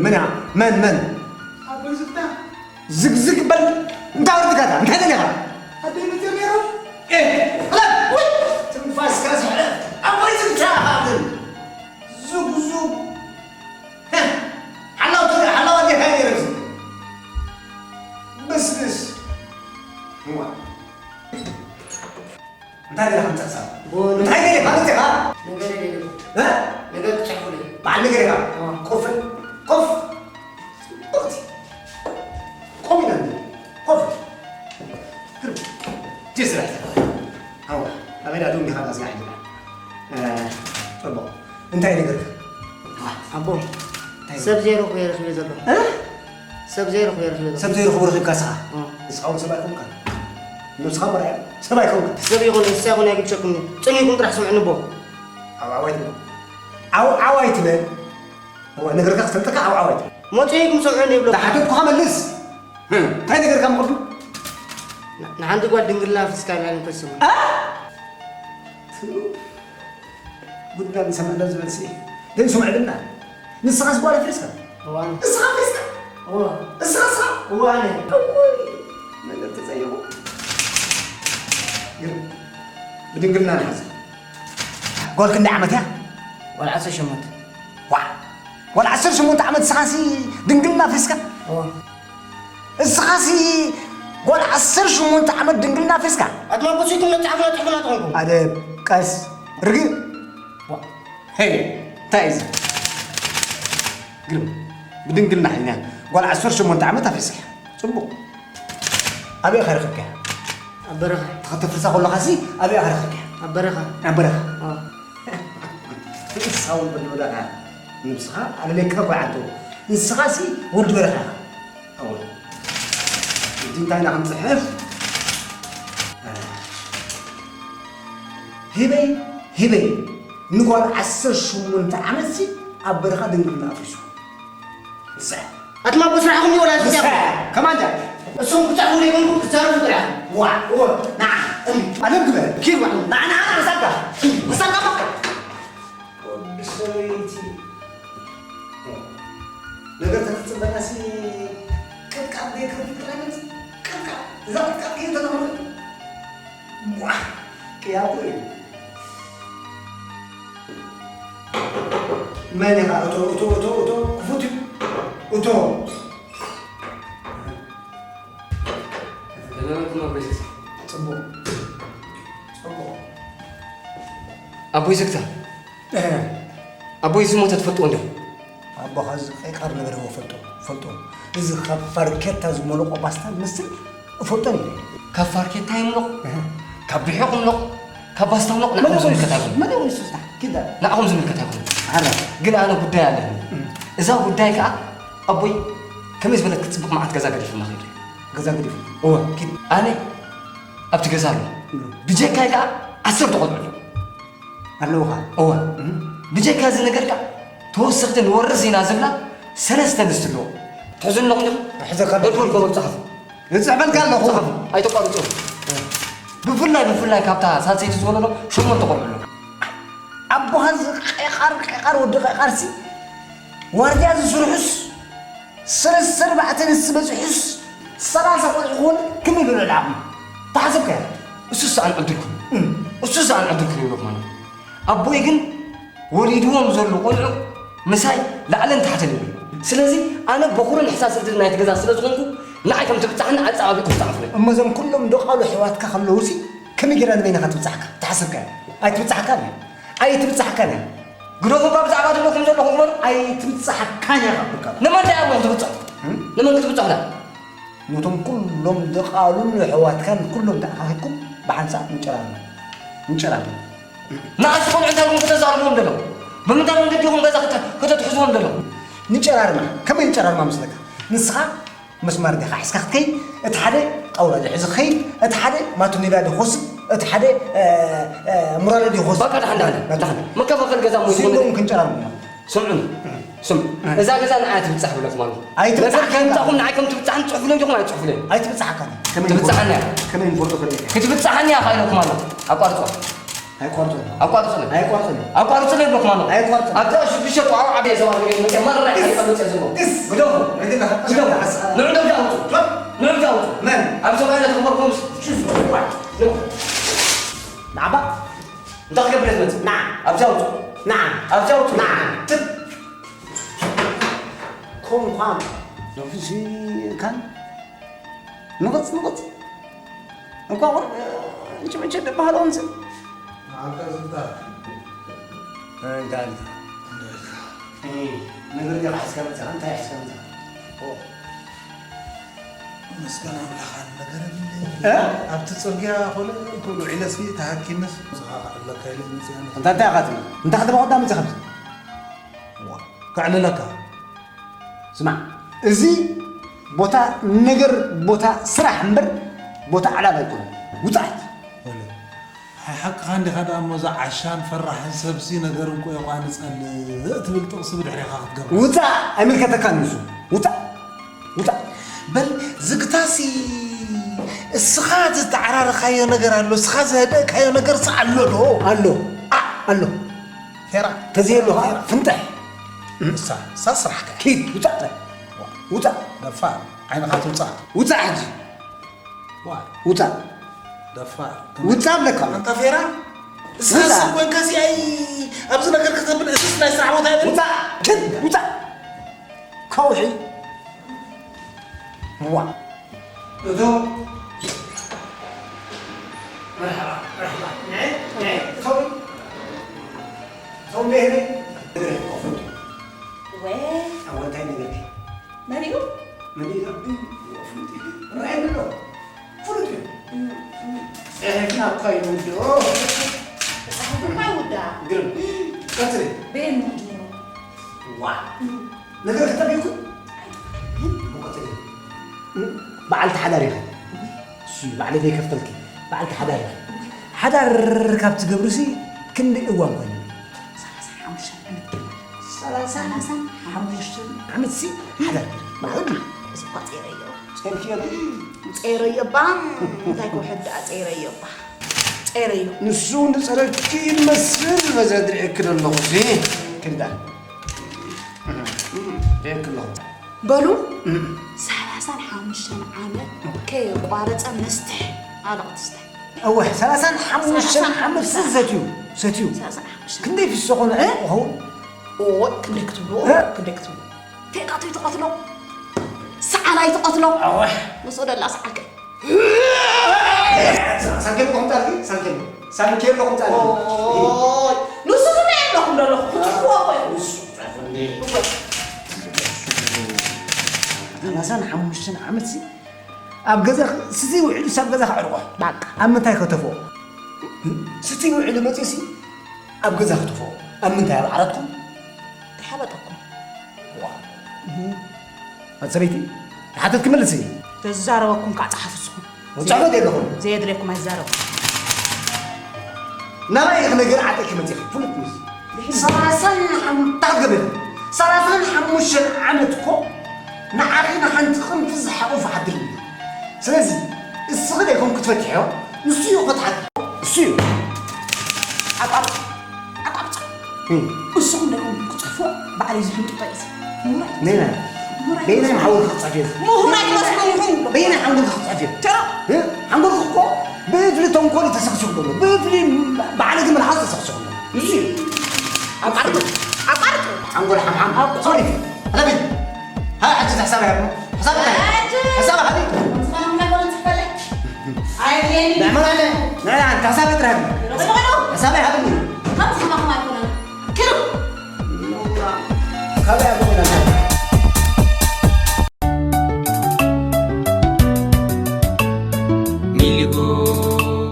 መን እያ? መን፣ መን? ኣቦይ ዝግታ። ዝግዝግ በል። እንታይ ወርድካታ? እንታይ ደሊኻ? ኣቦይ መጀመርያ። ኤ፣ ላ፣ ወይ! ትንፋስካ ዝሕለፍ። ኣቦይ ዝግታ ግን። ዙግ፣ ዙግ። ሀ፣ ሓላው ትሪ-፣ ሓላው ኣዴኻ ይረግዝግ። ብስብስ። እዋ። እንታይ ገለ ከምጽእ ክሳብ? ቦ-፣ እንታይ ገለ ማለት ኢኻ? ነገር የለ። እ? ነገር ትጽሕፉለይ። በዓል ነገር ኢኻ? እ። ኮፍ፣ ኮፍ። ኮፍ። ኮፍ ኢለ እንዲ። ኮፍ። ግርም። ጀስራት። ኣዋ፣ ኣበይ ዳቶም ኢኻ ዳስጋ ሒድና? እ፣ ጽቡቕ። እንታይ ነገርካ? ኣቦ፣ እንታይ? ሰብ ዘይረኽቦ እየ ረኺበ ዘለኹ። እ? ሰብ ዘይረኽቦ እየ ረኺበ ዘለኹ። ሰብ ዘይረኽቦ ረኺብካ ንስኻ? እ። ንስኻ እውን ሰብ ኣይኮንካን። ንስኻ መርኣያ ሰብ ኣይኮንካን። ሰብ ይኹን እንስሳ ይኹን ኣይግድሸኩም። ጸኒሕኩም ጥራሕ ስምዑኒ ኣቦ። ዓው ዓው ኣይትበል። ዓው ዓው ኣይትበል። እዋ፣ ነገርካ ክፈልጠካ ዓው ዓው ኣይትበል። እሞ ጸኒሕኩም ስምዑኒ ይብለኩም። ዝሓተትኩኻ መልስ። እ፣ እንታይ ነገርካ ምቕድም? ን-፣ ንሓንቲ ጓል ድንግልና ኣፍሲስካ ኢላ እንተስምዑ። እ? ጉድና ንሰምዕ ዶ ዝበልሲ? ግን ስምዕልና። ንስኻስ ጓል ኣፍሪስካ? እዋ። ንስኻ ኣፍሪስካ? እዋ። ንስኻ፣ ንስኻ? እዋ፣ ኣነ። እውይ፣ ነገር ተጸየፉ። ግን ብድንግልና ንሓዝ። ጓል ክንደይ ዓመት እያ? ጓል ዓሰርተ ሸሞንተ። ዋ። ጓል ዓሰርተ ሸሞንተ ዓመት ንስኻሲ ድንግልና ኣፍሪስካ? እዋ። እስኻሲ ጓል ዓሰርተ ሸሞንተ ዓመት ድንግልና ኣፍሪስካ? ኣትማ ቁሲኩም ነጻሕፉና ትሕፉና ትኾንኩም። ኣደ ቀስ ርግእ። ዋ፣ ሄይ፣ እንታይ እዩ እዚ? ግርም፣ ብድንግልና ሒዝና ጓል ዓሰርተ ሸሞንተ ዓመት ኣፍሪስካ። ጽቡቕ። ኣበይ ኢኻ ረኺብካያ? ኣብ በረኻ። ተኸተፍርሳ ከለኻሲ ኣበይ ኢኻ ረኺብካያ? ኣብ በረኻ። ኣብ በረኻ? ኣዎ። ንስኻ እውን ብድብደኻ ንብስኻ ኣለለካ ጓዓቶ። ንስኻሲ ወዲ በረኻ ኢኻ። ኣወል። እዚ እንታይ ኢና ክንጽሕፍ? ሂበይ፣ ሂበይ። ንጓል ዓሰርተ ሸሞንተ ዓመትሲ ኣብ በረኻ ድንግልና ኣፍሪሱ። ንስኻ። ኣትማ ብስራሕኹም እዩ ወላ ንስኻ። ዝስራሕ? ከማን እንታይ? እሶም ክጽሕፉ ዘይኮንኩም ክትዛረቡ ጥራሕ። ዋ። እወ። ንዓ። እምቢ። ኣለም ግበር። ኪድ ዋዕሉ። ንዓ፣ ንዓ፣ ንዓ፣ ምሳካ። ምሳካ በቃ። ወዲ ሰበይቲ። ነገር ተትጽበናሲ ቅጥቃጥ ዘይከፍል ጥራይ መጽእ። ቅጥቃጥ። እዛ ቅጥቃጥ ከይተተኸሉ። ዋ፣ ቅያቑ እዩ። መን ኢኻ? እቶ፣ እቶ፣ እቶ፣ እቶ፣ ክፉት እዩ። እቶ። ደህና ነህ? ጽቡቕ። ጽቡቕ። ኣቦይ ዘግታ። እህ። ኣቦይ ዝሞተ ትፈልጥዎ እንዶ? ኣቦኻ እዚ ቀይቃር ነበረ፣ እፈልጦ፣ እፈልጦ። እዚ ካብ ፋርኬታ ዝመለቆ ባስታ ዝመስል እፈልጦ ነይረ። ካብ ፋርኬታ ይምለቕ፣ እህ። ካብ ብሒቕ ይምለቕ፣ ካብ ባስታ ይምለቕ፣ ንዓኹም ዝምልከት ኣይኮነን። መን ይኹን ንሱ ዝታ-፣ ኪዳ። ንዓኹም ዝምልከት ኣይኮነን። ኣረ። ግን ኣነ ጉዳይ ኣለኒ። እም። እዛ ጉዳይ ከኣ ኣቦይ ከመይ ዝበለት ክትጽብቕ መዓት ገዛ ገዲፉና ኸይዱ። ገዛ ገዲፉ? እወ። ኪድ። ኣነ ኣብቲ ገዛ ኣሎ። እም። ብጀካይ ከኣ ዓሰርተ ቆልዑ ኣለዉ። ኣለውኻ? እወ። እም። ብጀካ እዚ ነገር ከኣ ተወሰኽቲ ንወርስ ኢና ዝብላ ሰለስተ ኣንስቲ ኣለዎ። ትሕዝኒ ኣለኹም ዲኹም? እሕዘካ ኣለኹ። እድወልኩም ኣብ ጸሓፉ። እጽሕፈልካ ኣለኹ። ጸሓፉ። ኣይተቋርጹ። ብፍላይ፣ ብፍላይ ካብታ ሳልሰይቲ ዝወለዶ ሸሞንተ ቆልዑ ኣለዉ። ኣቦኻ እዚ ቀይቃር፣ ቀይቃር ወዲ ቀይቃርሲ ዋርድያ ዝስርሑስ ሰለስተ ኣርባዕተ ኣንስቲ በጺሑስ ሰላሳ ቆልዑ ክኾኑ ከመይ ኢሉ ልዕሊ ዓቕሙ? ተሓሰብካዮ? እሱስ ኣንዕድልኩም። እም። እሱስ ኣንዕድልኩም ይብለኩም ኣሎ። ኣቦይ ግን ወሊድዎም ዘሎ ቆልዑ ምሳይ ላዕልን ታሕትን ይብሉ። ስለዚ ኣነ በኹርን ሕሳስ ዕድል ናይቲ ገዛ ስለ ዝኾንኩ ንዓይ ከም ትብጻሕኒ ኣጻባቢቑ ክጽሓፉለይ። እሞ እዞም ኩሎም ደቓሉ ኣሕዋትካ ከለዉሲ ከመይ ጌራ ንበይንኻ ትብጻሕካ? ተሓሰብካዮ? ኣይትብጻሕካን እያ። ኣይትብጻሕካን እያ። ግደፉ፣ እባ ብዛዕባ ዘለኹም ዘለኹም ግበሩ። ኣይትብጻሕካን እያ ካብ በቃ። ንመን ደኣ እሞ ክትብጽሖ? እም? ንመን ክትብጽሖ ደኣ? ነቶም ኩሎም ደቓሉን ኣሕዋትካን ኩሎም ተኣኻኺብኩም ብሓንሳእ ምጨራርማ። ምጨራርማ። ንኣስ ቆልዑ እንታይ ኢኹም ከተዛርብዎም ዘለኹም? ብምንታይ መንገዲ ኢኹም ገዛ ከተ-፣ ከተትሕዝዎም ዘለኹም? ንጨራርማ። ከመይ ንጨራርማ መስለካ? ንስኻ መስማር ዲኻ ሒዝካ ክትከይድ፣ እቲ ሓደ ጣውላ ዲዩ ሒዙ ክኸይድ፣ እቲ ሓደ ማቶኔላ ዲዩ ክወስድ፣ እቲ ሓደ፣ እ፣ እ፣ ሙራለ ዲዩ ክወስድ። በቃ፣ ደሓን፣ ደሓን፣ ደሓን። መከፋፈል ገዛ እሞ ይኹን። ሲንጎም ክንጨራርም ኢና። ስምዑኒ፣ ስምዑ። እ። እዛ ገዛ ንዓይ ትብጻሕ ብለኩም ኣሎ። ኣይትብጻሕ ነገር ከየምጻኹም ንዓይ ከም ትብጻሕን ትጽሕፉለይ ዲኹም ኣይትጽሕፉለይ? ኣይትብጻሕካን። ከመይ ክትብጻሓኒ እያ። ከመይ ንፈልጦ ፈሊጥካ? ክትብጻሓኒ እያ ኢለኩም ኣሎ። ኣቋርጽዋ። ኣይቆርጽን። ኣቋርጽለይ። ኣይቆርጽን። ኣቋርጽለይ ይብለኩም ኣለኹ። ኣይቆርጽን። ኣብዛ ሽዱሽተ ቋቑ ዓብየ ዘባርገ መፅእ መረሕ ይቐልፅ እየ ዝብሎ። እስ። ግደፉ። ግደፉ። ንዑ ደብዛ ኣውፁ። ንዑ ደብዛ ኣውፁ። መን? ኣብ ሰብኣይነት ክበርኩም ስ-፣ ሽፍ። ንዑ። ንዓባ? እንታይ ክገብር እየ ዝመፅእ? ንዓ። ኣብዛ ኣውፁ። ንዓ። ኣብዛ ኣውፁ። ንዓ። ትብ። ኮንኳም። ዶፍሲ ካን ንቕጽ፣ ንቕጽ። እንኳ ቁርብ እንጭምጭ ዝበሃል ኦምስ። ንዓካ ዝግባእ። እንታይ ኣልካ? እንታይ ኣልካ? እይ፣ ነገር ዲኻ ሒዝካ መጺኻ? እንታይ ሒዝካ መጺኻ? ኦ። መስገን ኣምላኽ፣ ኣነ ነገር የብለይን። እ? ኣብቲ ጽርግያ ኮለ ኮለ ውዒለሲ ተሃኪምስ፣ ንስኻ ክዕለካ ኢለ መጺኣ። እንታይ፣ እንታይ ኢኻ ትብል? እንታይ ከተባኹ ዳ መጺኻ ኣብዚ? ዋ፣ ከዕልለካ። ስማዕ፣ እዚ ቦታ ነገር፣ ቦታ ስራሕ እምበር ቦታ ዕላል ኣይኮነን። ውጻእ ሕጂ። ወለ፣ ኣይ ሓቅኻ እንዲኻ ደኣ እሞ፣ እዛ ዓሻን ፈራሕን ሰብሲ ነገር እንኮ የቋንጸልእ ትብል ጥቕሲ ብድሕሬኻ ክትገብራ። ውጻእ፣ ኣይምልከተካን እዩ እሱ። ውጻእ፣ ውጻእ። በል ዝግታሲ፣ እስኻ ዝተዓራረኻዮ ነገር ኣሎ፣ እስኻ ዘህደእካዮ ነገርሲ ኣሎ ዶ? ኣሎ። ኣ-፣ ኣሎ። ፌራ። ተዘየሎ ኸዓ ፌራ። ፍንጥሕ። እሳ፣ እሳ ስራሕካ። ኪድ፣ ውጻእ። ውጻእ። ደፋር። ዓይንኻ ትውጻእ። ውጻእ ሕጂ። ዋ። ውጻእ። ደፋር። ውጻእ እብለካ። ኣንታ ፌራ። እስኻ ውጻእ። ሰብ ኮንካ ሲ ኣይ ኣብዚ ነገር ከተብል እሱስ ናይ ስራሕ ቦታ ይብል። ውጻእ። ኪድ፣ ውጻእ። ከውሒ። ዋ። እቶ መርሓባ፣ መርሓባ። ንዒ፣ ንዒ፣ እቶም፣ እቶም ብሄረይ። ወይ። ኣወንታይ ነገርኪ? መን እዩ? መን እዩ? ፍሉጥ እዩ። ርኣየኒ ኣሎ። ፍሉጥ እዩ። እም፣ እም። ጽሒፍና እኮ እዩ ንውድኦ። መጽሓፍ እኳ ይውዳእ። ግርም። ቀጽሊ። በየን ንውድኦ? ዋ። እም። ነገር ክጠብ ይኩን? እም። ቀጽሊ። እም። በዓልቲ ሓዳር ኢኺ። እሱ እዩ፣ ባዕለይ ዘይከፍተልኪ። በዓልቲ ሓዳር ኢኺ። ሓዳር ካብ ትገብርሲ ክንደይ እዋን ኮይኑ? ሰላሳን ሓሙሽተን ዓመት ገይረ። ሰላሳን ሓሙሽተን ዓመት ሲ ሓዳር ገይረ። ማዕበል ድዩ? እዚ እኳ ጸይረዮ። ጸይርክዮ ዶ? ጸይረዮ እባ። እንታይ ክውሕድ ደኣ ጸይረዮ እባ። ጸይረዮ። ንሱ ንጸረኪ ይመስል በዚ ኣድሪዐኪ ዘለኹ ሲ። ክንዳ። ርእየኪ ኣለኹ። በሉ፣ እም። ሰላሳን ሓሙሽተን ዓመት ከየቋረጸ መስትሕ ኣለቑ ትስታይ። እወ፣ ሰላሳን ሓሙሽተን ዓመት ሰላሳን ሓሙሽተን። ሰትዩ፣ ሰትዩ። ሰላሳን ሓሙሽተን። ክንደይ ፊሶ ኾነ፣ እ? ኦሆ። ኦይ፣ ክንደይ ክትብሉ፣ እ? ክንደይ ክትብሉ። ቴቃቶይ ትቐትሎ፣ ሰዓላይ ትቐትሎ። ኣወ። ንሱ ደላ ሰዓልከ። ሳንኬሎ ቁምጣልኪ፣ ሳንኬሎ። ሳንኬሎ ቁምጣልኪ። ኦይ፣ ንሱ ዝመየ ኣለኹም ዶ ኣለኹም? ክትጽፍዎ እኮ እዩ። ንሱ ጻፉ እንዴ። እወ። ሰላሳን ሓሙሽተን ዓመት ሲ ኣብ ገዛ ስቲ ውዒሉ ሲ ኣብ ገዛ ከዕርቆ። ባቃ። ኣብ ምንታይ ከተፍኦ? ስቲ ውዒሉ መጺኡ ሲ ኣብ ገዛ ከተፍኦ። ኣብ ምንታይ ኣብ ዓራትኩም? ተሓበጠኩም። ዋ። ኣቲ ሰበይቲ፣ ዝሓተትኪ መልሲ። ተዛረበኩም ከዓ ጸሓፉ ንስኹም። ጽሕፈት የለኹም። ዘየድልየኩም ኣይዛረቡ። ናባይ ኢኺ ነገር ዓጢኺ መጺኺ። ፍሉጥ ምስ ሰላሳን ሓም-፣ እንታይ ክትገብሪ? ሰላሳን ሓሙሽተን ዓመት እኮ ንዓኺ ንሓንቲ ቅንፊዝ ዝሓቑፍ ሓድር እዩ። ስለዚ እስኺ ደይኮም ክትፈትሕዮ፣ ንሱ እዩ ክፈትሓኪ። እሱ እዩ። ኣቋርጽ-፣ ኣቋርጽ-፣ እም። ንስኹም ደይኮም ክትጽሕፉ፣ ባዕለይ ዝሕንጥጦ እዩ። ምሁር ኣይትመስሉ። ነይና። ምሁር በየናይ ኣይትመስሉ። ሓንጎልኪ ክትጽሕፊ? ምሁር ኣይትመስሉ ኢኹም። በየናይ ሓንጎልኪ ክትጽሕፊ? ቸሮ። እ? ሓንጎልኪ እኮ ብእፍሊ ተንኮል እዩ ተሰኽሲኹ ዘሎ። ብእፍሊ ባዕለጊ መልሓስ ተሰኽሲኹ ኣሎ። ንሱ እዩ። ኣቋርጡ። ኣቋርጡ። ሓንጎል ሓምሓም። ኣቋርጡ። ሶሪ። ኣታ ቤት። ሃ፣ ሕጂ እቲ ሕሳብ ይሃብ። ሕሳብ እንታይ? ሕጂ። ሕሳብ ሃቢ። ንስኻ ምናምን ጽሕፈለይ። ኣየድልየኒ። ንዕመር ኣለ። ንዕመር ኣለ። ሕሳብ ጥራሕ። ርግእ በሉ። ሕሳብ ይሃብኒ። ከም ዝኸማኹም ኣይኮኑ።